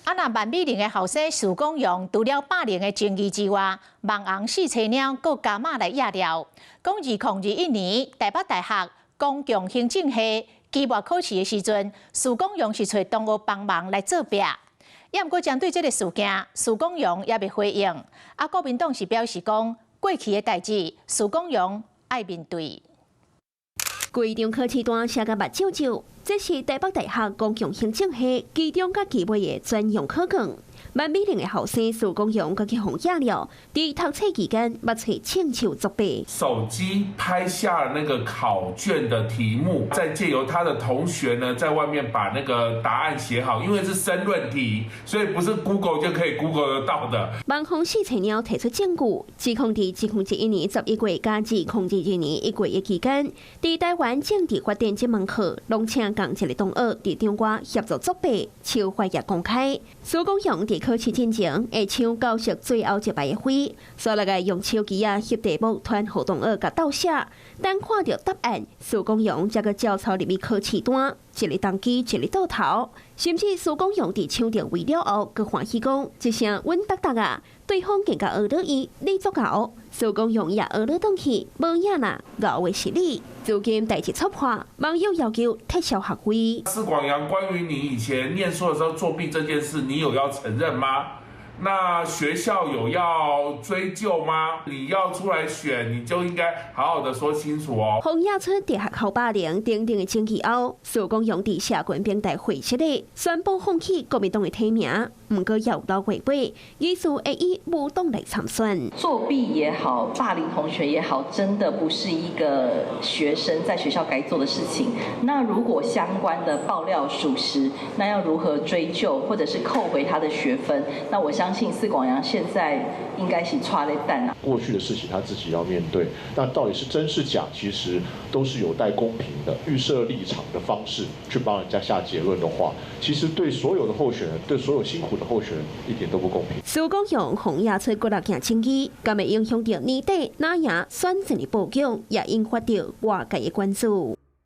啊，若萬美玲的後生許廣榮，除了霸凌的爭議之外，網紅四冊貓閣加碼來惹料。講2021年台北大學公共行政系期末考試的時陣，許廣榮是揣同學幫忙來作弊。也毋過針對這个事件，許廣榮猶未回應。啊，國民黨是表示講，過去的代誌，許廣榮愛面對。規張考試單寫甲目睭睭，這是台北大學公共行政系期中佮期尾的專用考卷。萬美玲的後生許廣榮閣去予惹料，佇讀冊期間捌揣銃手作弊。手機拍下了那個考卷的題目，再借由他的同學呢，在外面把那個答案寫好，因為是申論題，所以不是 Google 就可以 Google 得到的。網紅四冊貓提出證據，指控佇2021年11月佮2022年1月的期間，佇台灣政治發展這門課，攏請仝一个同學佇場外協助作弊，手法也公開。許廣榮佇考試進前會搶教室最後一排的位，煞來用手機仔翕題目傳予同學共鬥寫。等看著答案，許廣榮才閣照抄入去考試單，一个重機，一个倒頭。甚至許廣榮佇搶著位了後，閣歡喜講這聲穩當當啊！對方更加學了伊，你足𠢕。許廣榮也學了轉去，無影啦，𠢕的是你。如今代誌戳破，網友要求撤銷學位。施廣陽，關於你以前念書的時候作弊這件事，你有要承認嗎？那學校有要追究嗎？你要出來選，你就應該好好的說清楚哦。予惹出佇學校霸凌等等的爭議後，許廣榮佇社群平台匯集的宣布放棄國民黨的提名，毋過猶留月尾，疑似會以無黨來參選。作弊也好，霸凌同學也好，真的不是一個學生在學校該做的事情。那如果相關的爆料屬實，那要如何追究，或者是扣回他的學分？那我相信施廣陽現在應該是𤆬咧等啊。過去的事情他自己要面對，但到底是真是假，其實都是有待公平的。預設立場的方式去幫人家下結論的話，其實對所有的候選人，對所有辛苦的候選人一點都不公平。施廣榮予惹出幾若件爭議，敢會影響著年底哪贏選戰的布局，也引發著外界的關注。